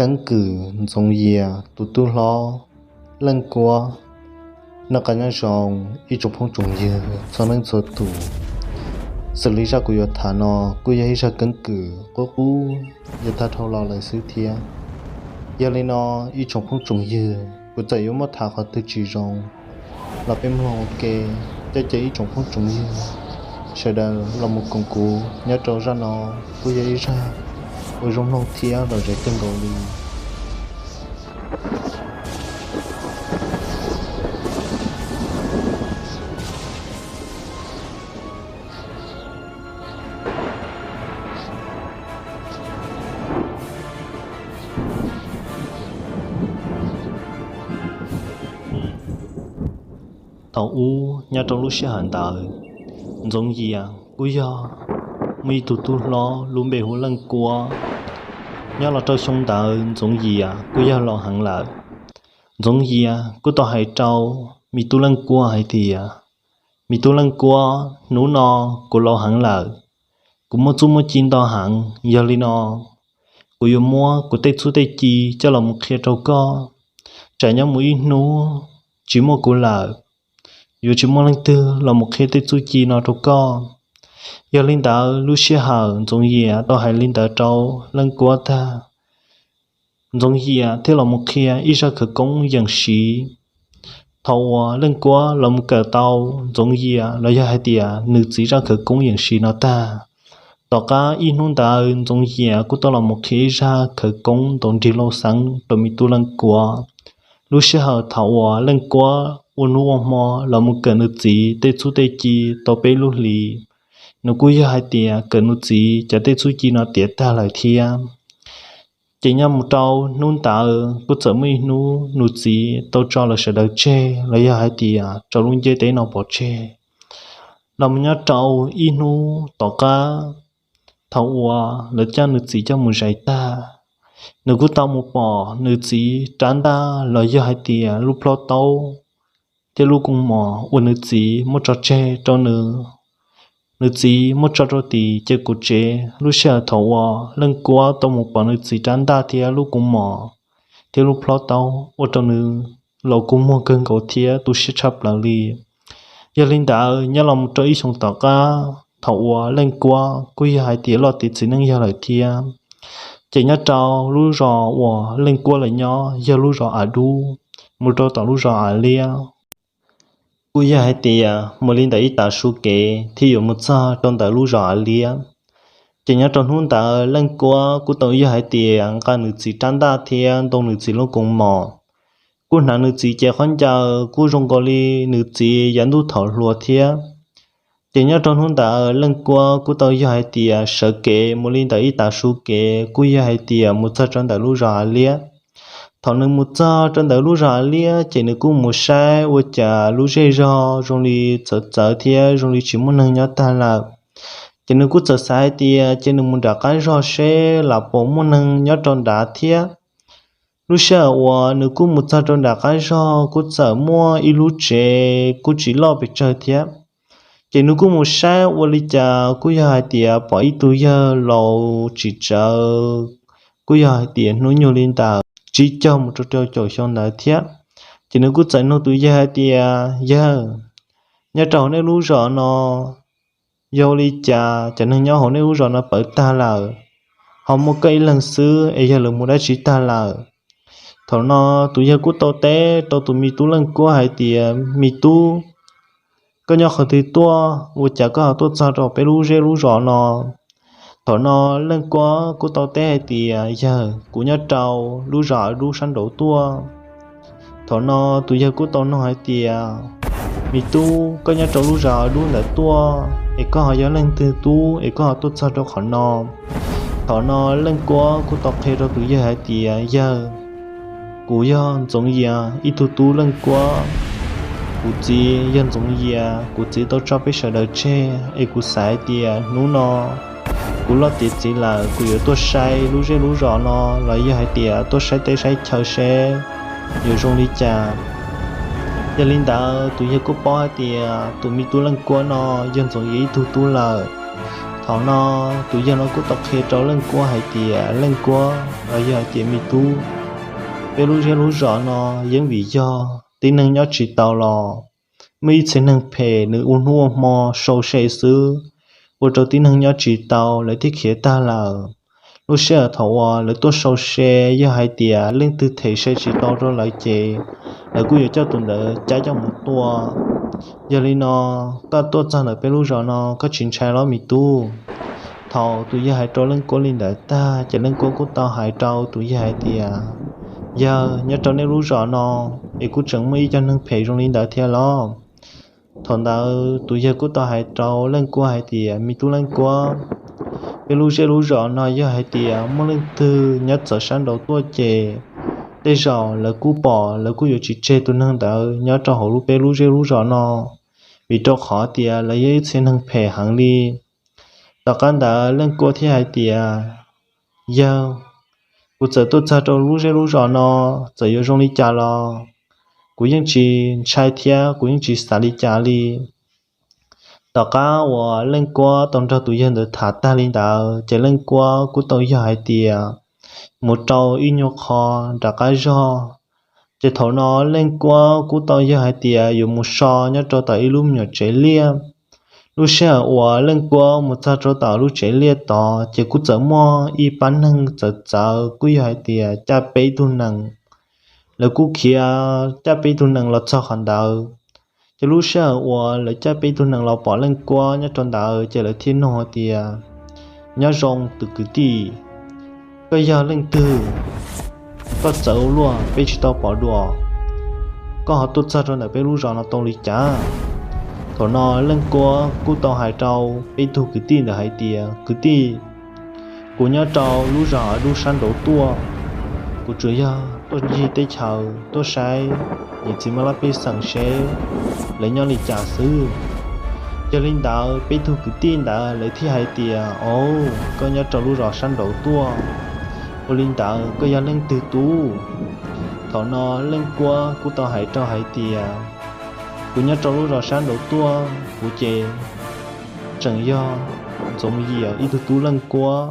Keeb kwm Ntxoov Yias tus tub hlob Leej Kuab. Noj qab nyob zoo ib tsoom phooj tsoom ywg txhua leej txhua tus. Xws li zaj kuv yuav tham no kuj yog ib zaj keeb kwm qub qub yuav tag dhau los lawm xwb thiab. Yog li no, ib tsoom phooj tsoom ywg, kuv txawm yuav muab tham qhov twg tsis zoo los peb mloog ua ke. Coj caw ib tsoom phooj tsoom ywg sawv daws los mus koom kuv nyob rau zaj no, kuj yog ib zaj uas zoo mloog thiab lom zem kawg nkaus li. Thaum ub nyob rau lub sij hawm ntawd, Ntxoov Yias kuj yog muaj ib tug tub hlob lub npe hu Leej Kuab. Nyob los rau xyoo ntawd Ntxoov Yias kuj yog laus heev lawm. Ntxoov Yias kuj tau hais rau me tub Leej Kuab hais tias, me tub Leej Kuab, hnub no kuv laus heev lawm, kuv muaj txuj muaj ci ntau heev, yog li no kuv yuav muab kuv tej txuj tej ci coj los mus qhia rau koj. Tsam nyob mus ib hnub tsis muaj kuv lawm, yuav tsis muaj leej twg los mus qhia tej txuj ci no rau koj. Yog li ntawd lub sij hawm Ntxoov Yias tau hais li ntawd rau Leej Kuab tag, Ntxoov Yias thiaj los mus qhia ib zaj khawv koob yeem siv. Thaum uas Leej Kuab los mus kawm tau Ntxoov Yias los yog hais tias nws txiv zaj khawv koob yeem siv no tag, tom qab ib hnub ntawd Ntxoov Yias kuj tau los mus qhia ib zaj khawv koob ntaus nrig lauj xeeb rau me tub Leej Kuab. Lub sij hawm thaum uas Leej Kuab ua hnub ua hmo los mus kawm nws txiv tej txuj tej ci tau peb lub hlis, nws kuj yog hais tias kawm nws txiv cov tej txuj ci no tiav tag lawm thiab. Ces nyob mus rau hnub ntawd kuj txawm muaj ib hnub nws txiv tau tso lawv sawv daws tseg los yog hais tias tso lub ntiaj teb no pov tseg. Los mus nyob rau ib hnub tom qab, thaum uas lawv coj nws txiv coj mus zais tag, nws kuj tau mus pom nws txiv rab ntaj los yog hais tias lub plhaub taub thiab lub kua muag uas nws txiv muab tso tseg rau nws. Nws txiv muab tso rau tim ces kuv tsev. Lub sij hawm thaum uas Leej Kuab tau mus pom nws txiv rab ntaj thiab lub kua muag thiab lub plhaub taub ua rau nws los kua muag kawg nkaus thiab tu siab tshaj plaws li. Yog li ntawd nyob los mus rau ib xyoo tom qab, thaum uas Leej Kuab kuj yog hais tias loj tiav txiv neej yog lawm thiab, ces nyob rau lub zos uas Leej Kuab lawv nyob yog lub zos Av Dub, mus rau tom lub zos Av Liab, kuj yog hais tias mus li ntawm ib tav su kev thiaj yuav mus txog rau ntawm lub zos Av Liab. Ces nyob rau hnub ntawd Leej Kuab kuj tau yog hais tias nqa nws txiv rab ntaj thiab ntoo nws txiv lub kua muag, kuj hnav nws txiv cev khaub ncaws kuj zoo nkaus li nws txiv yav ntuj thaum hluas thiab. Ces nyob rau hnub ntawd Leej Kuab kuj tau yog hais tias sawv kev mus li ntawm ib tav su kev kuj yog hais tias mus txog rau ntawm lub zos Av Liab. Thaum nws mus txog rau ntawm lub zos Av Liab ces nws kuj mus saib ua cas lub zej zog zoo li txawv txawv thiab zoo li tsis muaj neeg nyob tag lawm. Ces nws kuj txawm xav hais tias ces nws mus nram qab zog seb lam pom muaj neeg nyob rau nrad thiab. Lub sij hawm uas nws kuj mus txog rau nram qab zog kuj txawm muaj ib lub tsev kuj tsis loj pes tsawg thiab. Ces nws kuj mus saib ua li cas kuj yog hais tias pom ib tug yawg laus tsis tsawv, kuj yog hais tias hnub nyoog li ntawm tsib caug mus rau rau caum xyoo ntawd thiab. Ces nws kuj txawm nug tus yawg hais tias, yawg, nyob rau hauv nej lub zos no yog ua li cas cov neeg nyob hauv nej lub zos no pawv tag lawm, ho muaj koj ib leeg xwb es yog lawv mus dab tsi tag lawm? Thaum no tus yawg kuj tau teb rau tus me tub Leej Kuab hais tias, me tub, koj nyob qhov twg tuaj ua cas koj ho tuaj txog rau peb lub zej lub zos no? Thaum no Leej Kuab kuj tau teb hais tias, yawg, kuv nyob rau lub zos Av Dub sab nraud tuaj. Thaum no tus yawg kuj tau nug hais tias, me tub, koj nyob rau lub zos Av Dub ntawd tuaj es koj ho yog leej twg tub es koj ho tuaj txog rau qhov no? Thaum no Leej Kuab kuj tau qhia rau tus yawg hais tias, yawg, kuv yog Ntxoov Yias ib tug tub Leej Kuab. Kuv txiv yog Ntxoov Yias, kuv txiv tau tso peb sawv daws tseg es kuv xav hais tias hnub no kuv loj tiav txiv lawm, kuv yuav tuaj saib lub zej lub zos no los yog hais tias tuaj saib teb saib chaw seb yuav zoo li cas. Yog li ntawd tus yawg kuj paub hais tias tus me tub Leej Kuab no yog Ntxoov Yias ib tug tub lawm. Thaum no tus yawg no kuj tau qhia rau Leej Kuab hais tias, Leej Kuab, los yog hais tias me tub, peb lub zej lub zos no yeej vim yog tib neeg nyob tsis tau los muaj ib txhia neeg phem nws ua hnub ua hmo sau se xwb, ua rau tib neeg nyob tsis tau lawv thiaj khiav tag lawm. Lub sij hawm thaum uas lawv tuaj sau se, yog hais tias leej twg them se tsis tau rau lawv ces lawv kuj yuav coj tus ntawd cab coj mus tua. Yog li no, koj tuaj txog ntawm peb lub zos no koj tsis ntshai los me tub? Thaum tus yawg hais rau Leej Kuab li ntawd tag ces Leej Kuab kuj tau hais rau tus yawg hais tias, Yawg, nyob rau nej lub zos no es kuj tseem muaj ib co neeg phem zoo li ntawd thiab los? Thaum ntawd tus yawg kuj tau hais rau Leej Kuab hais tias, Me tub Leej Kuab, peb lub zej lub zos no yog hais tias muaj leej twg nyob txawv sab nraud tuaj ces tej zaum lawv kuj pom, lawv kuj yuav tsis tseg tus neeg ntawd nyob rau hauv lub peb lub zej lub zos no, vim rau qhov tias lawv yog ib txhia neeg phem heev li. Tom qab ntawd Leej Kuab thiaj hais tias, Yawg, kuv txawm tuaj txog rau lub zej lub zos no, txawm yuav zoo li cas los kuv yeej tsis ntshai thiab kuv yeej tsis xav li cas li. Tom qab uas Leej Kuab tau nrog tus yawg ntawd tham tag li ntawd ces Leej Kuab kuj tau yog hais tias mus rau ib nyuag qho nram qab zog. Ces thaum no Leej Kuab kuj tau yog hais tias yuav mus so nyob rau tom ib lub me nyuam tsev liaj. Lub sij hawm uas Leej Kuab mus txog rau tom lub tsev liaj tod ces kuj txawm muaj ib pab neeg txawv txawv kuj yog hais tias caj peb tug nees. Lawv kuj khiav caj peb tug nees los txog qhov ntawd. Ces lub sij hawm uas lawv caj peb tug nees los pom Leej Kuab nyob rau ntawd ces lawv thiaj nug hais tias, Nyob zoo tus kwv tij, koj yog leej twg? Koj txawv ua luaj peb tsis tau pom dua. Koj ho tuaj txog rau ntawm peb lub zos no tau li cas? Thaum no Leej Kuab kuj tau hais rau peb tug kwv tij ntawd hais tias, Kwv tij, kuv nyob rau lub zos dub sab nraud tuaj, kuv tsuas yog tuaj ncig teb chaws tuaj saib niam txiv mab lab pej xeem seb lawv nyob li cas xwb. Yog li ntawd peb tug kwv tij ntawd lawv thiaj hais tias, Au, koj nyob rau lub zos sab nraud tuaj, ua li ntawd koj yog leej twg tub? Thaum no Leej Kuab kuj tau hais rau hais tias, Kuv nyob rau lub zos sab nraud tuaj, kuv ces tseem yog Ntxoov Yias ib tug tub Leej Kuab.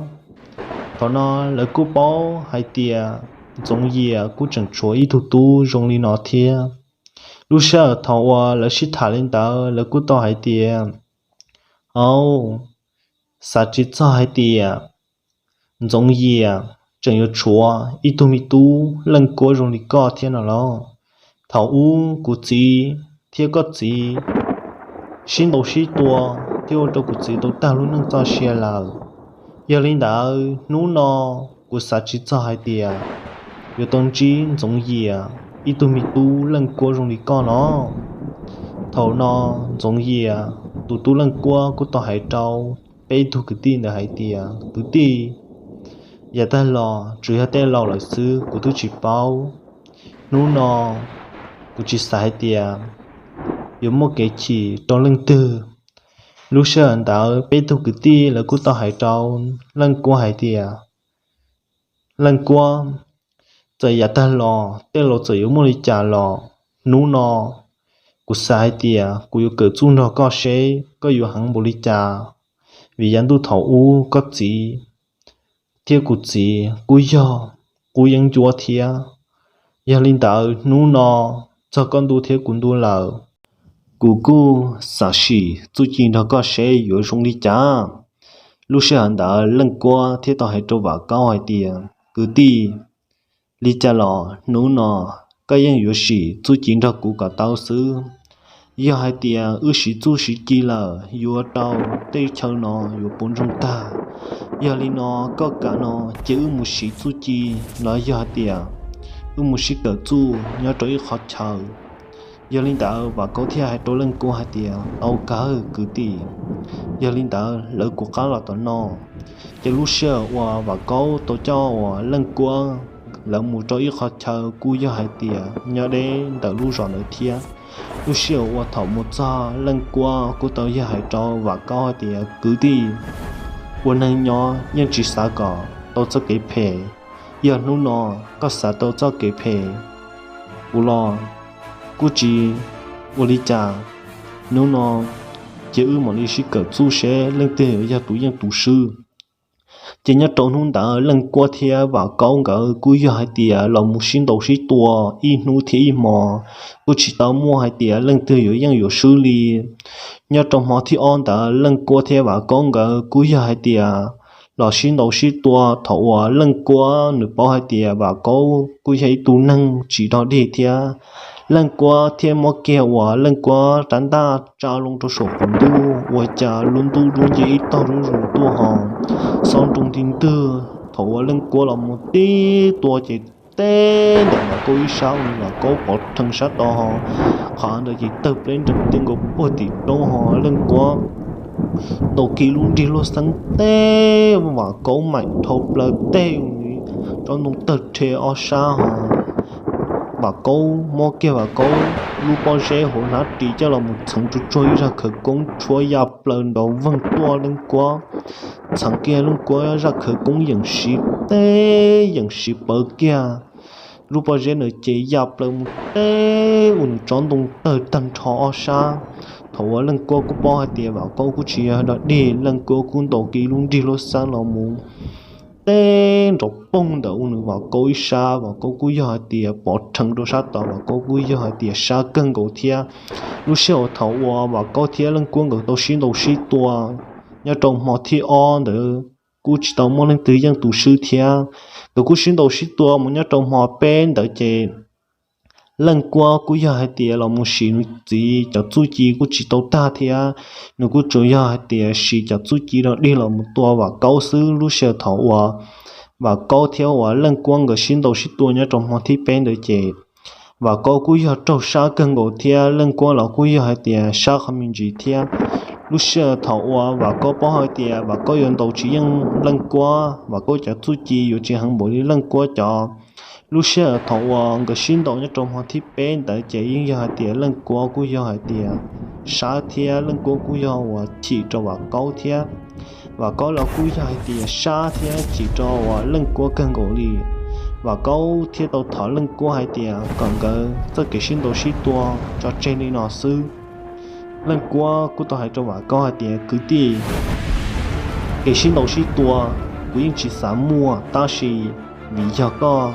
Thaum no lawv kuj paub hais tias Ntxoov Yias kuj tseem tshuav ib tug tub zoo li no thiab. Lub sij hawm thaum uas lawv sib tham li ntawd lawv kuj tau hais tias, Au, xav tsis txog hais tias Ntxoov Yias tseem yuav tshuav ib tug me tub Leej Kuab zoo li koj thiab no los. Thaum ub kuv txiv thiab koj txiv sib ntaus sib tua thiab ua rau kuv txiv tau tag lub neej txoj sia lawm. Yog li ntawd hnub no kuv xav tsis txog hais tias yuav tau ntsib Ntxoov Yias ib tug me tub Leej Kuab zoo li koj no. Thaum no Ntxoov Yias tus tub Leej Kuab kuj tau hais rau peb tug kwv tij ntawd hais tias, Kwv tij, yav tag los tsuas yog tej laus lawm xwb kuv twb tsis paub. Hnub no kuv tsis xav hais tias yuav muaj kev chim rau leej twg. Lub sij hawm ntawd peb tug kwv tij lawv kuj tau hais rau Leej Kuab hais tias, Leej Kuab, txawm yav tag los tej laus txawm yuav muaj li cas los, hnub no kuv xav hais tias kuv yuav kawm txuj nrog koj seb koj yuav heev npaum li cas, vim yav ntuj thaum ub koj txiv thiab kuv txiv kuj yog qub yeeb ncuab thiab. Yog li ntawd hnub no txog koj ntu thiab kuv ntu lawm, kuv kuj xav sim txuj ci nrog koj seb yuav zoo li cas. Lub sij hawm ntawd Leej Kuab thiaj tau hais rau Vam Kaub hais tias, Kwv tij, li cas los hnub no koj yeej yuav sim txuj ci nrog kuv kom tau xwb. Yog hais tias wb siv txuj siv ci lawm yuav rau tej chaw no yuav puas ntsoog tag. Yog li no koj kam no ces wb mus siv txuj ci, los yog hais tias wb mus sib kawm txuj nyob rau ib qhov chaw. Yog li ntawd Vam Kaub thiaj hais rau Leej Kuab hais tias, Tau kawg kwv tij. Yog li ntawd lawv kuj qab los tom no. Ces lub sij hawm uas Vam Kaub tau coj uas Leej Kuab lawv mus rau ib qhov chaw kuj yog hais tias nyob deb ntawm lub zos ntawd thiab. Lub sij hawm uas thaum mus txog Leej Kuab kuj tau yog hais rau Vam Kaub hais tias, Kwv tij, ua neeg nyob yeej tsis xav kom tau txoj kev phem. Yog hnub no koj xav tau txoj kev phem, kuv los kuj tsis ua li cas. Hnub no ces wb mam li sib kawm txuj seb leej twg yuav yog tus yeej tus swb. Ces nyob rau hnub ntawd Leej Kuab thiab Vam Kaub nkawd kuj yog hais tias los mus sib ntaus sib tua ib hnub thiab ib hmo, kuj tsis tau muaj hais tias leej twg yuav yeej yuav swb li. Nyob rau hmo thib ob ntawd Leej Kuab thiab Vam Kaub nkawd kuj yog hais tias los sib ntaus sib tua thaum uas Leej Kuab nws paub hais tias Vam Kaub kuj yog ib tug neeg tsis dog dig thiab. Leej Kuab thiaj muab kiag uas Leej Kuab rab ntaj tsa loo rau saum qaum ntuj ua cas lub ntuj dub nciab ib tog zuj zus tuaj ho xob nroo nti ntwg. Thaum uas Leej Kuab los mus tib tua ces teb ntawm Vam Kaub ib sab ua Vam Kaub pov rhees sab tod ho qhov ntawd ces tawg pleb nrees ti nkaus puag tim roob ho Leej Kuab ntaus kiag lub nrig luaj xeeb teb Vam Kaub mam dhau plaws teg tsob ntoo tawg rhe ob sab ho Vam Kaub muab kiag Vam Kaub lub pob zeb hauv hnab ris coj los mus txheev tsuag tsuag ib zaj khawv koob tshuab ya plaws nrov veeg tuaj Leej Kuab. Txheev kiag Leej Kuab zaj khawv koob yeem siv teb yeem siv pawv kiag lub pob zeb ntawd ces ya plaws mus teb ua nws tsob ntoo tawg tag nrho ob sab. Thaum uas Leej Kuab kuj paub hais tias Vam Kaub kuj tsis yog dog dig, Leej Kuab kuj ntaus kiag lub nrig luaj xeeb los mus teb nrov poog ntawm ua nws Vam Kaub ib sab, Vam Kaub kuj yog hais tias pov rhees rau sab tod, Vam Kaub kuj yog hais tias sab kawg nkaus thiab. Lub sij hawm thaum uas Vam Kaub thiab Leej Kuab nkawd tau sib ntaus sib tua nyob rau hmo thib ob ntawd kuj tsis tau muaj leej twg yeej tus swb thiab. Nkawd kuj sib ntaus sib tua mus nyob rau hmo peb ntawd ces Leej Kuab kuj yog hais tias los mus siv nws txiv cov txuj ci kuj tsis tau tag thiab. Nws kuj tsuas yog hais tias siv cov txuj ci dog dig los mus tua Vam Kaub xwb. Lub sij hawm thaum uas Vam Kaub thiab uas Leej Kuab nkawd sib ntaus sib tua nyob rau hmo thib peb ntawd ces Vam Kaub kuj yog raug sab kawg nkaus thiab Leej Kuab los kuj yog hais tias sab qhov me ntsis thiab. Lub sij hawm thaum uas Vam Kaub paub hais tias Vam Kaub yuav ntaus tsis yeej Leej Kuab, Vam Kaub cov txuj ci yuav tsis heev npaum li Leej Kuab cov. Lub sij hawm thaum uas nkawd sib ntaus nyob rau hmo thib peb ntawd ces yeej yog hais tias Leej Kuab kuj yog hais tias sab thiab Leej Kuab kuj yog uas chim rau Vam Kaub thiab. Vam Kaub los kuj yog hais tias sab thiab chim rau uas Leej Kuab kawg nkaus li. Vam Kaub thiaj tau thov Leej Kuab hais tias kom nkawd txoj kev sib ntaus sib tua tso tseg li no xwb. Leej Kuab kuj tau hais rau Vam Kaub hais tias kwv tij, kev sib ntaus sib tua kuv yeej tsis xav muaj tab sis vim yog koj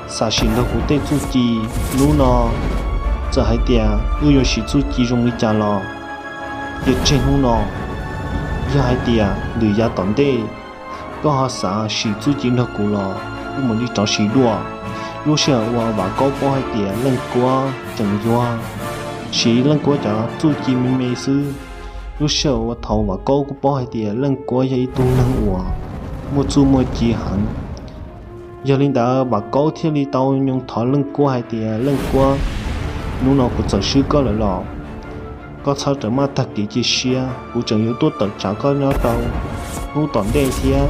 xav sim nrog kuv tej txuj ci, hnub no txawm hais tias wb yuav siv txuj ci zoo li cas los cia tseg hnub no. Yog hais tias ntws yav tom ntej koj ho xav sim txuj ci nrog kuv los wb mam li rov siv dua. Lub sij hawm uas Vam Kaub paub hais tias Leej Kuab tseem yuav siv Leej Kuab cov txuj ci me me xwb. Lub sij hawm uas thaum Vam Kaub kuj paub hais tias Leej Kuab yog ib tug neeg uas muaj txuj muaj ci heev. Yog li ntawd Vam Kaub thiaj li tau nyob thov Leej Kuab hais tias Leej Kuab, hnub no kuv txawm swb koj lawm los koj txhob rawm maj tag kev cia siab, kuv tseem yuav tuaj tawm tsam koj nyob rau hnub tom ntej thiab.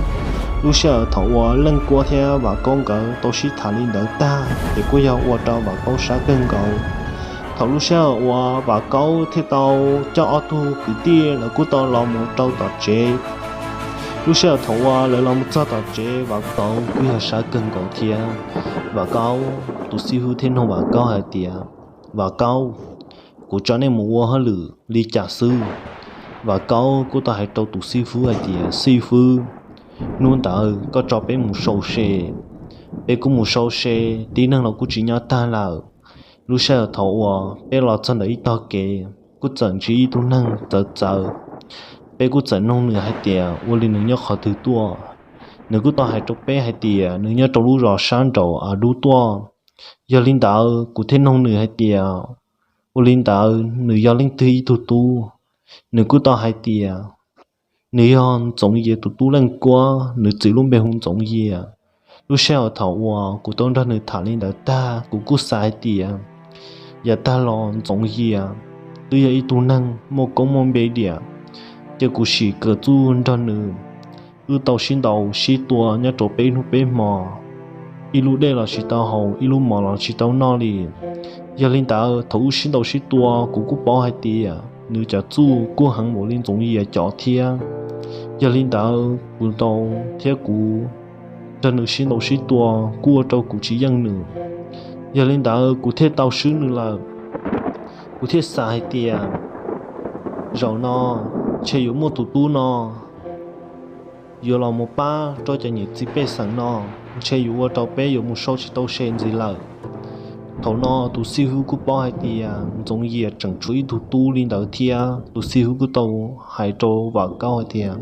Lub sij hawm thaum uas Leej Kuab thiab Vam Kaub nkawd tau sib tham li ntawd tag ces kuj yog ua rau Vam Kaub sab kawg nkaus. Thaum lub sij hawm uas Vam Kaub thiaj tau coj ob tug kwv tij lawv kuj tau los mus rau tom tsev. Lub sij hawm thaum uas lawv los mus txog tom tsev Vam Kaub kuj yog sab kawg nkaus thiab. Vam Kaub, tus xib hwb thiaj nug Vam Kaub hais tias, Vam Kaub, kuv tso nej mus ua hauj lwm li cas xwb? Vam Kaub kuj tau hais rau tus xib fwb hais tias, Xib fwb, hnub ntawd koj tso peb mus sau se. Peb kuj mus sau se, tib neeg los kuj tsis nyob tag lawm. Lub sij hawm thaum uas peb los txog ntawm ib tog kev kuj txawm ntsib ib tug neeg txawv txawv. Peb kuj txawm noog nws hais tias ua li nws nyob qhov twg tuaj. Nws kuj tau hais rau peb hais tias nws nyob rau lub zos sab nraum av dub tuaj. Yog li ntawd kuv thiaj noog nws hais tias ua li ntawd nws yog leej twg ib tug tub. Nws kuj tau hais tias nws yog Ntxoov Yias tus tub Leej Kuab, nws txiv lub npe hu Ntxoov Yias. Lub sij hawm thaum uas kuv tau nrog nws tham li ntawd tag kuv kuj xav hais tias yav tag los Ntxoov Yias twb yog ib tug neeg muaj koob muaj npe diam, ces kuv sim kawm txuj nrog nws. Wb tau sib ntaus sib tua nyob rau peb hnub peb hmo, ib lub dej los tsis tau haus, ib lub mov los tsis tau noj li. Yog li ntawd thaum wb sib ntaus sib tua kuv kuj paub hais tias nws cov txuj kuj heev npaum li Ntxoov Yias cov thiab. Yog li ntawd kuv tau thiab kuv nrog nws sib ntaus sib tua kuj ua rau kuv tsis yeej nws. Yog li ntawd kuv thiaj tau swb nws lawm. Kuv thiaj xav hais tias Zaum no ntshe yuav muaj tus tub no yuav los mus pab rau cov niam txiv pej xeem no, ntshe yuav ua rau peb yuav mus sau tsis tau se ntxiv lawm. Thaum no tus xib hwb kuj paub hais tias Ntxoov Yias tseem tshuav ib tug tub li ntawd thiab, tus xib hwb kuj tau hais rau Vam Kaub hais tias,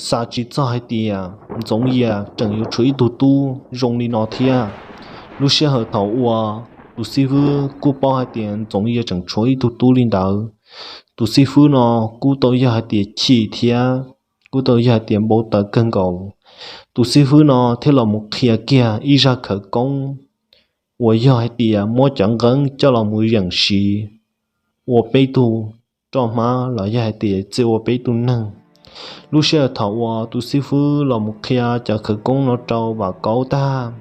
xav tsis txog hais tias Ntxoov Yias tseem yuav tshuav ib tug tub zoo li no thiab. Lub sij hawm thaum uas tus xib hwb kuj paub hais tias Ntxoov Yias tseem tshuav ib tug tub li ntawd, tus xib hwb no kuj tau yog hais tias chim thiab kuj tau yog hais tias npau taws kawg nkaus. Tus xib hwb no thiaj los mus qhia kiag ib zaj khawv koob uas yog hais tias muab cov nqeeb coj los mus yeem siv ua peb tug roj hmab los yog hais tias txia ua peb tug neeg. Lub sij hawm thaum uas tus xib hwb los mus qhia cov khawv koob no rau Vam Kaub tag,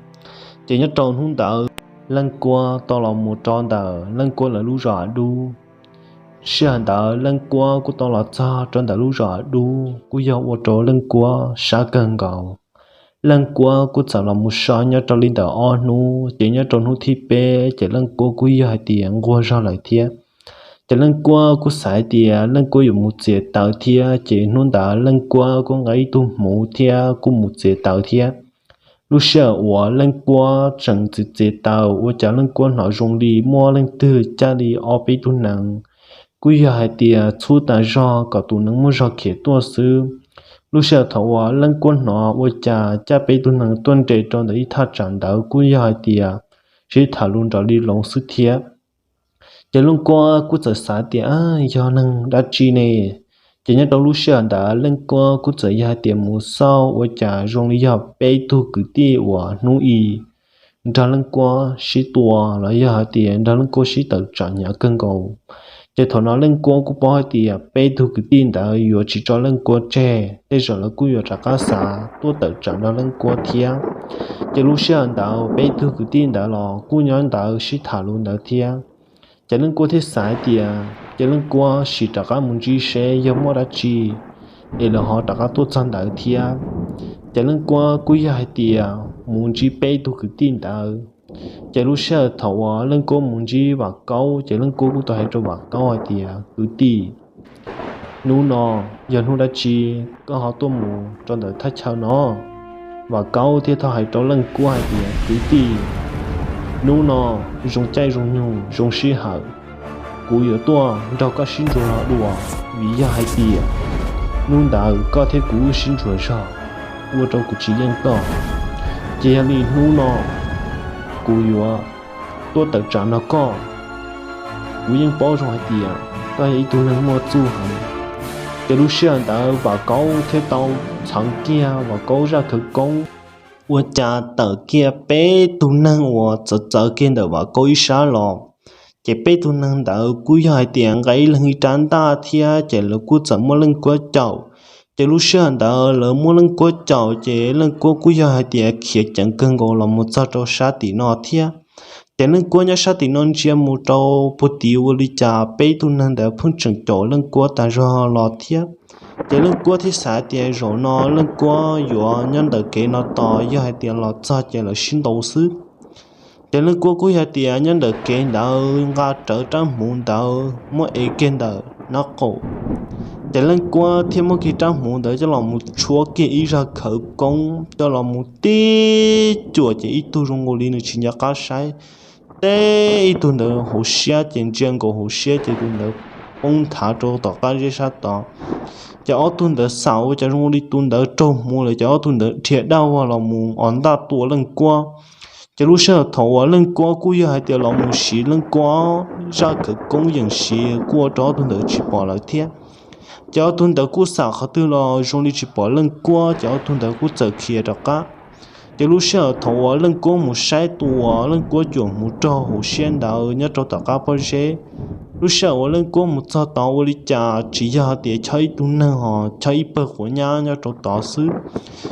ces nyob rau hnub ntawd Leej Kuab tau los mus rau ntawm Leej Kuab lawv lub zos Av Dub. Sij hawm ntawd Leej Kuab kuj tau los txog rau ntawm lub zos Av Dub kuj yog ua rau Leej Kuab sab kawg nkaus. Leej Kuab kuj txawm los mus so nyob rau li ntawm ob hnub, ces nyob rau hnub thib peb ces Leej Kuab kuj yog hais tias nquag zog lawm thiab. Ces Leej Kuab kuj xav hais tias Leej Kuab yuav mus txiav taws thiab, ces hnub ntawd Leej Kuab kuj nqa ib tug hmuv thiab kuj mus txiav taws thiab. Lub sij hawm uas Leej Kuab tseem txiav txiav taws ua cas Leej Kuab hnov zoo li muaj leej twg caj li ob peb tug nees, kuj yog hais tias txhub tas zog kom tus nees muaj zog khiav tuaj xwb. Lub sij hawm thaum uas Leej Kuab hnov ua cas caj peb tug nees tuaj nres rau ntawm ib thaj tsam ntawd kuj yog hais tias sib tham lus nrov li loos xwb thiab. Ces Leej Kuab kuj txawm xav tias yog neeg dab tsi ne. Ces nyob rau lub sij hawm ntawd Leej Kuab kuj txawm yog hais tias mus xauj ua cas zoo li yog peb tug kwv tij uas hnub i nrog Leej Kuab sib tua los yog hais tias nrog Leej Kuab sib tawm tsam hnyav kawg nkaus. Ces thaum no Leej Kuab kuj paub hais tias peb tug kwv tij ntawd yuav tsis tso Leej Kuab tseg, tej zaum lawv kuj yuav rov qab xav tuaj tawm tsam nrog Leej Kuab thiab. Ces lub sij hawm ntawd peb tug kwv tij ntawd los kuj nyob ntawd sib tham lus ntawd thiab. Ces Leej Kuab thiaj xav hais tias ces Leej Kuab sim rov qab mus ntsib seb yog muaj dab tsi es lawv ho rov qab tuaj txog ntawd thiab. Ces Leej Kuab kuj yog hais tias mus ntsib peb tug kwv tij ntawd. Ces lub sij hawm thaum uas Leej Kuab mus ntsib Vam Kaub, ces Leej Kuab kuj tau hais rau Vam Kaub hais tias, Kwv tij, hnub no yog hnub dab tsi koj ho tuaj mus rau ntawm thaj chaw no? Vam Kaub thiaj tau hais rau Leej Kuab hais tias, Kwv tij, hnub no zoo caij zoo nyoog zoo sij hawm, kuv yuav tuaj nrog koj sib ntsuas zog dua, vim yog hais tias hnub ntawd koj thiab kuv wb sib ntsuas zog ua rau kuv tsis yeej koj. Ces yog li hnub no kuv yuav tuaj tawm tsam nrog koj. Kuv yeej paub zoo hais tias koj yog ib tug neeg muaj txuj heev. Ces lub sij hawm ntawd Vam Kaub thiaj tau txheev kiag Vam Kaub zaj khawv koob, ua cas tawm kiag peb tug neeg uas txawv txawv kiag ntawm Vam Kaub ib sab los. Ces peb tug neeg ntawd kuj yog hais tias nqa ib leeg ib rab ntaj thiab, ces lawv kuj txawm muab Leej Kuab caum. Ces lub sij hawm ntawd lawv muab Leej Kuab caum, ces Leej Kuab kuj yog hais tias khiav ceev kawg nkaus los mus txog rau sab tim no thiab. Ces Leej Kuab nyob sab tim no ntsia mus rau puag tid ua li cas peb tug neeg ntawd pheej tseem caum Leej Kuab tas zog los thiab. Ces Leej Kuab thiaj xav tias zaum no Leej Kuab yuav nyob ntawm kev no tos, yog hais tias los txog ces lawv sib ntaus xwb. Ces Leej Kuab kuj yog tias nyob ntawm kev ntawd nqa rawv rab hmuv ntawd muab ev kiag ntawm nab qaum. Ces Leej Kuab thiaj muab kiag rab hmuv ntawd coj los mus tshuab kiag ib zaj khawv koob coj los mus tib cuam, ces ib tug zoo nkaus li nws tsis nco qab saib, teb ib tug ntawd hauv siab, ces ntsia nkaus hauv siab ces tus ntawd poob nthav rau tom qab zeb sab tod. Ces ob tug ntawd xam ua cas zoo li tus ntawd raug hmuv lawm, ces ob tug ntawd dhia dab vog los mus os ntaj tua Leej Kuab. Ces lub sij hawm thaum uas Leej Kuab kuj yog hais tias los mus siv Leej Kuab zaj khawv koob yeem siv kuj ua rau ob tug ntawd tsis pom lawv thiab. Ces ob tug ntawd kuj xam qhov twg los zoo li tsis pom Leej Kuab, ces ob tug ntawd kuj txawm khiav rov qab. Ces lub sij hawm thaum uas Leej Kuab mus saib tus uas Leej Kuab cuam hmuv raug hauv siab ntawd nyob rau tom qab pob zeb, lub sij hawm uas Leej Kuab mus txog tod ua li cas tsis yog tias chob ib tug neeg ho chob ib pawg quav nyab nyob rau tod xwb.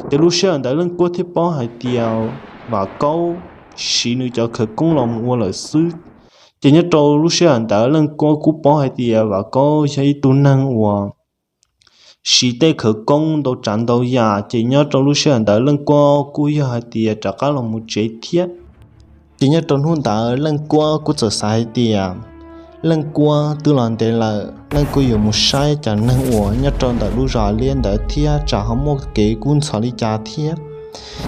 Ces lub sij hawm ntawd Leej Kuab thiaj paub hais tias Vam Kaub siv nws cov khawv koob los mus ua lawm xwb. Ces nyob rau lub sij hawm ntawd Leej Kuab kuj paub hais tias Vam Kaub yog ib tug neeg uas siv tej khawv koob ntau tsav ntau yam, ces nyob rau lub sij hawm ntawd Leej Kuab kuj yog hais tias rov qab los mus tsev thiab. Ces nyob rau hnub ntawd Leej Kuab kuj txawm xav hais tias Leej Kuab twb los ntev lawm, Leej Kuab yuav mus saib cov neeg uas nyob rau ntawm lub zos Av Liab ntawd thiab tsam ho muaj kev kub ntxhov li cas thiab.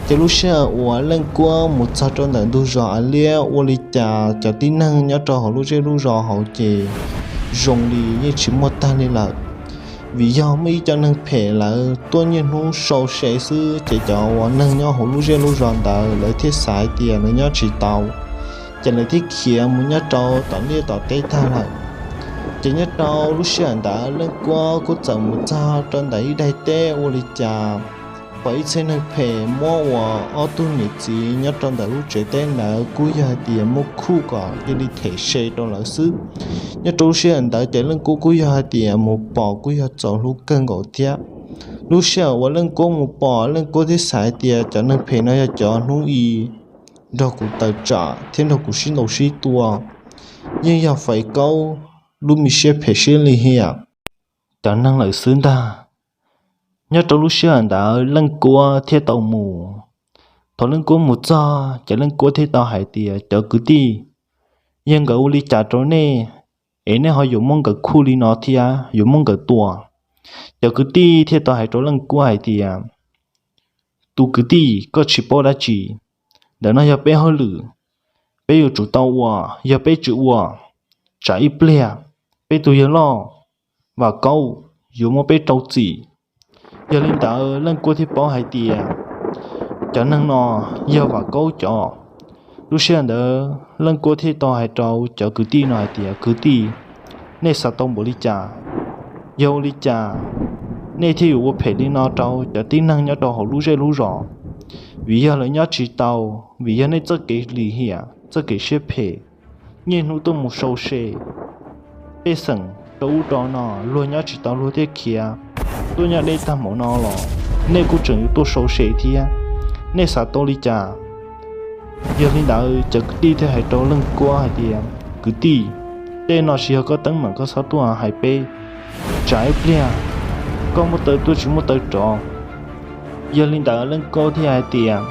Ces lub sij hawm uas Leej Kuab mus txog rau ntawm ntug zos Av Liab ua li cas cov tib neeg nyob rau hauv lub zej lub zos hauv ces zoo li yeej tsis muaj tag li lawm. Vim yog muaj ib co neeg phem lawv tuaj niaj hnub sau se xwb ces cov uas neeg nyob hauv lub zej lub zos ntawd lawv thiaj xav hais tias lawv nyob tsis tau, ces lawv thiaj khiav mus nyob rau tom liaj tom teb tag lawm. Ces nyob rau lub sij hawm ntawd Leej Kuab kuj txawm mus txog rau ntawm ib daim teb ua li cas pom ib txhia neeg phem muab uas ob tug niam txiv nyob rau ntawm lub tsev teb ntawd kuj yog hais tias muab khuj kom cia li them se rau lawv xwb. Nyob rau lub sij hawm ntawd ces Leej Kuab kuj yog hais tias mus pom kuj yog txaus hlub kawg nkaus thiab. Lub sij hawm uas Leej Kuab mus pom, Leej Kuab thiaj xav hais tias cov neeg phem no yog cov hnub i nrog kuv tawm tsam thiab nrog kuv sib ntaus sib tua, yeej yog Faiv Kaub lub me siab phem siab lim hiam cov neeg lawm xwb ntag. Nyob rau lub sij hawm ntawd Leej Kuab thiaj tau mus. Thaum Leej Kuab mus txog ces Leej Kuab thiaj tau hais tias, cov kwv tij, yog nkawd ua li cas rau nej es nej ho yuav muab nkawd khuj li no thiab yuav muab nkawd tua? Cov kwv tij thiaj tau hais rau Leej Kuab hais tias, tus kwv tij, koj tsis paub dab tsi, ntawm no yog peb hauj lwm, peb yuav tsum tau ua, yog peb tsis ua, tsam ib pliag peb tus yawg loj Vam Kaub yuav muab peb rau txim. Yog li ntawd Leej Kuab thiaj paub hais tias cov neeg no yog Vam Kaub cov. Lub sij hawm ntawd Leej Kuab thiaj tau hais rau cov kwv tij no hais tias, kwv tij, nej xav tau npaum li cas? Yog ua li cas nej thiaj yuav ua phem li no rau cov tib neeg nyob rau hauv lub zej lub zos? Vim yog lawv nyob tsis tau, vim yog nej txoj kev lim hiam, txoj kev siab phem, niaj hnub tuaj mus sau se pej xeem rau ub rau no, luag nyob tsis tau luag thiaj khiav, tuaj nyob deb tag npaum no los nej kuj tseem yuav tuaj sau se thiab, nej xav tau li cas? Yog li ntawd cov kwv tij thiaj hais rau Leej Kuab hais tias, kwv tij, tej no tsis yog koj teeb meem, koj txhob tuaj hais peb, tsam ib pliag koj muaj taw tuaj tsis muaj taw rov. Yog li ntawd Leej Kuab thiaj hais tias,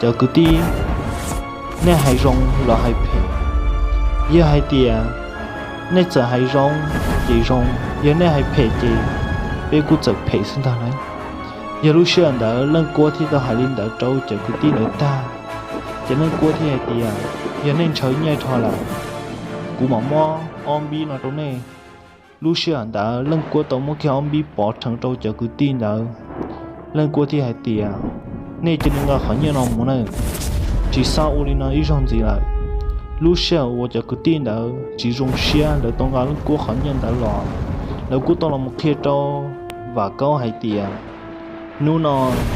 cov kwv tij, nej hais zoo los hais phem? Yog hais tias nej txawm hais zoo ces zoo, yog nej hais phem ces peb kuj txawm phem xwb ntag lauj. Yog lub sij hawm ntawd Leej Kuab thiaj tau hais li ntawd rau cov kwv tij lawv tag, ces Leej Kuab thiaj hais tias, yog nej ntshaw nyiaj dhau lawm, kuv mam muab ob npib no rau nej. Lub sij hawm ntawd Leej Kuab tau muab kiag ob npib pov rheev rau cov kwv tij ntawd. Leej Kuab thiaj hais tias, nej cia li nqa qhov nyiaj no mus nawb, tsis xav ua li no ib zaug ntxiv lawm. Lub sij hawm uas cov kwv tij ntawd tsis zoo siab lawv tau nqa Leej Kuab qhov nyiaj ntawd los, lawv kuj tau los mus qhia rau Vam Kaub hais tias, hnub no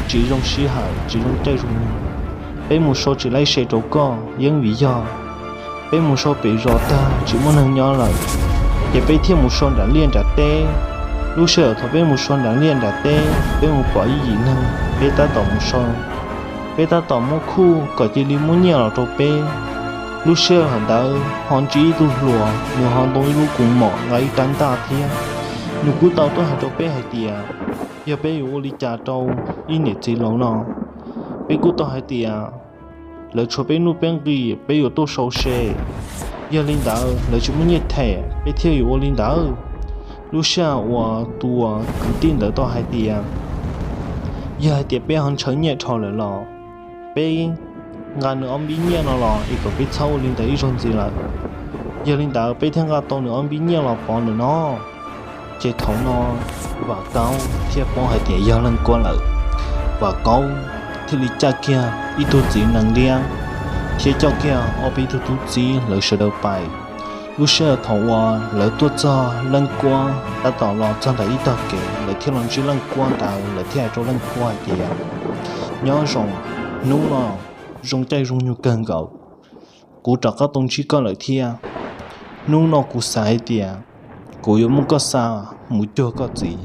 tsis zoo sij hawm, tsis zoo caij zoo nyoog, peb mus so tsis laib se rau koj, yeej vim yog peb mus so pem zos tag tsis muaj neeg nyob lawm, ces peb thiaj mus so nram liaj nram teb. Lub sij hawm thaum peb mus so nram liaj nram teb peb mus pom ib yim neeg, peb tab tom mus so, peb tab tom muab khuj kom cia li muab nyiaj los rau peb. Lub sij hawm ntawd ho ntsib ib tug hluas, nws ho ntoo ib lub kuv mom nqa ib rab ntaj thiab. Nws kuj tau tuaj hais rau peb hais tias, yog peb yuav ua li cas rau ib niam txiv laus no? Peb kuj tau hais tias, lawv tshuav peb nuj peb nqi, peb yuav tuaj sau se. Yog li ntawd lawv tsis muaj nyiaj them, peb thiaj yuav ua li ntawd. Lub sij hawm uas tus kwv tij ntawd tau hais tias, yog hais tias peb ho ntshaw nyiaj dhau lawm los peb nqa nws ob npib nyiaj no los es kom peb txhob ua li ntawd ib zaug ntxiv lawm. Yog li ntawd peb thiaj nqa tau nws ob npib nyiaj los pov nws no. Ces thaum no Vam Kaub thiaj paub hais tias yog Leej Kuab lawm. Vam Kaub thiaj li caj kiag ib tug txiv nees liab thiab coj kiag ob peb tug tub txib lawv sawv daws pais. Lub sij hawm thaum uas lawv tuaj txog Leej Kuab tab tom los txog ntawm ib tog kev, lawv thiaj los ntsib Leej Kuab ntawd, lawv thiaj hais rau Leej Kuab hais tias, nyob zoo, hnub no zoo caij zoo nyoog kawg nkaus, kuv rov qab tau ntsib koj lawm thiab. Hnub no kuv xav hais tias kuv yuav muab koj xa mus cuag koj txiv.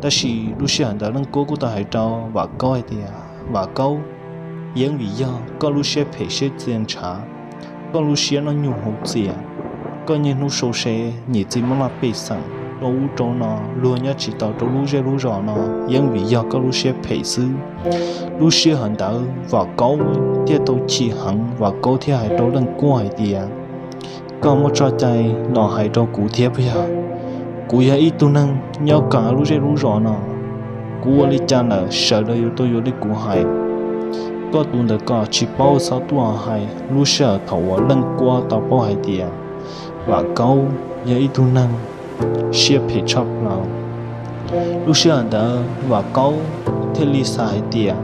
Tab sis lub sij hawm ntawd Leej Kuab kuj tau hais rau Vam Kaub hais tias, Vam Kaub, yeej vim yog koj lub siab phem siab txias ntshav, koj lub siab noj nyuj haus txias, koj niaj hnub sau se niam txiv maj laj pej xeem rau ub rau no, luag nyob tsis tau rau lub zej lub zos no, yeej vim yog koj lub siab phem xwb. Lub sij hawm ntawd Vam Kaub thiaj tau chim heev, Vam Kaub thiaj hais rau Leej Kuab hais tias, Koj muaj txoj cai los hais rau kuv thiab puas yog? Kuv yog ib tug neeg nyob kaj lub zej lub zos no, kuv ua li cas lawm sawv daws yuav tau yuav li kuv hais. Koj tus ntawd kom tsis paub txhob tuaj hais. Lub sij hawm thaum uas Leej Kuab tau paub hais tias Vam Kaub yog ib tug neeg siab phem tshaj plaws, lub sij hawm ntawd Vam Kaub thiaj li xav hais tias,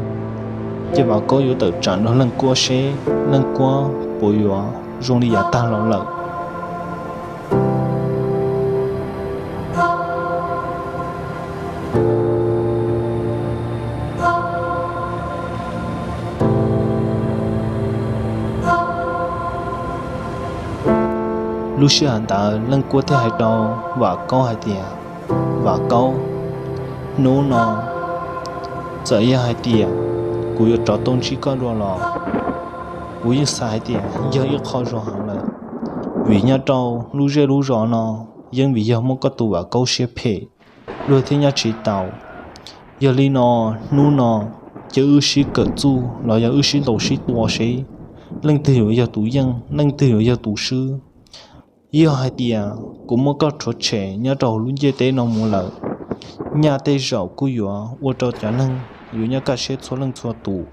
ces Vam Kaub yuav tawm tsam nrog Leej Kuab seb Leej Kuab puas yuav zoo li yav tag los lawm. Lub sij hawm ntawd Leej Kuab thiaj hais rau Vam Kaub hais tias, Vam Kaub, hnub no txawm yog hais tias kuv yuav rov tau ntsib koj dua los, kuv yeej xav hais tias yog ib qho zoo heev lawm, vim nyob rau lub zej lub zos no yeej vim yog muaj koj tus Vam Kaub siab phem, luag thiaj nyob tsis tau. Yog li no, hnub no cia wb sib kawm txuj los yog wb sib ntaus sib tua seb leej twg yuav yog tus yeej, leej twg yuav yog tus swb. Yog hais tias kuv muab koj rhuav tshem nyob rau hauv lub ntiaj teb no mus lawm, nyaj tej zaum kuj yuav ua rau cov neeg yuav nyob kaj siab txhua leej txhua tus.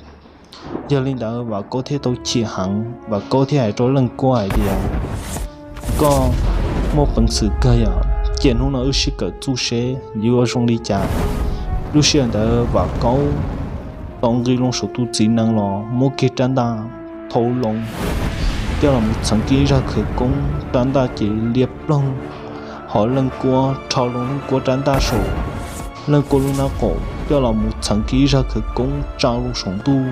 Yog li ntawd Vam Kaub thiaj tau chim heev, Vam Kaub thiaj hais rau Leej Kuab hais tias, koj muaj peev xwm kawg yom, cia hnub no wb sib kawm txuj seb yuav zoo li cas. Lub sij hawm ntawd Vam Kaub tau nqis loo saum tus txiv nees los muab kiag rab ntaj thau loo, coj los mus txheev kiag ib zaj khawv koob, rab ntaj ces liab ploog, ho Leej Kuab rho loo Leej Kuab rab ntaj saum Leej Kuab lub nab qaum, coj los mus txheev kiag ib zaj khawv koob tsa loo saum ntuj.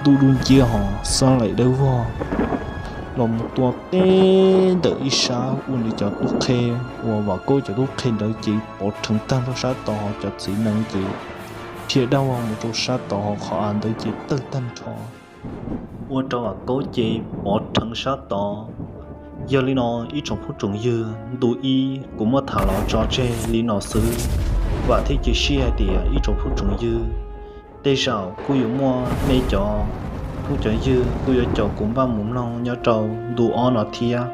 Ntuj dub nciab ho xab laim dawb vog los mus tua teb ntawm ib sab, ua nws cov tub qhe uas Vam Kaub cov tub qhe ntawd ces pov rheev tag nrho sab tod, ho cov txiv nees ces dhia dab vog mus rau sab tod, ho qhov av ntawd ces tawg tag nrho, ua rau Vam Kaub ces pov rheev sab tod. Yog li no ib tsoom phooj tsoom ywg, ntu ib kuv muab tham los tso tseg li no xwb. Vam thiab cia siab hais tias ib tsoom phooj tsoom ywg, tej zaum kuj yuav muaj nej cov phooj cov ywg kuj yuav caum kuv npaj mus mloog nyob rau ntu ob no thiab.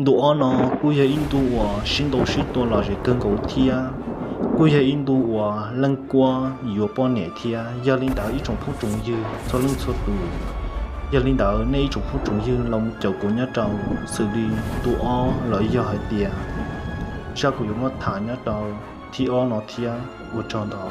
Ntu ob no kuj yog ib ntu uas sib ntaus sib tua lom zem kawg nkaus thiab, kuj yog ib ntu uas Leej Kuab yuav poj niam thiab. Yog li ntawd ib tsoom phooj tsoom ywg txhua leej txhua tus, yog li ntawd nej ib tsoom phooj tsoom ywg los mus caum kuv nyob rau xws li ntu ob los yog hais tias zaj kuv yuav muab tham nyob rau thib ob no thiab. Ua tsaug ntau.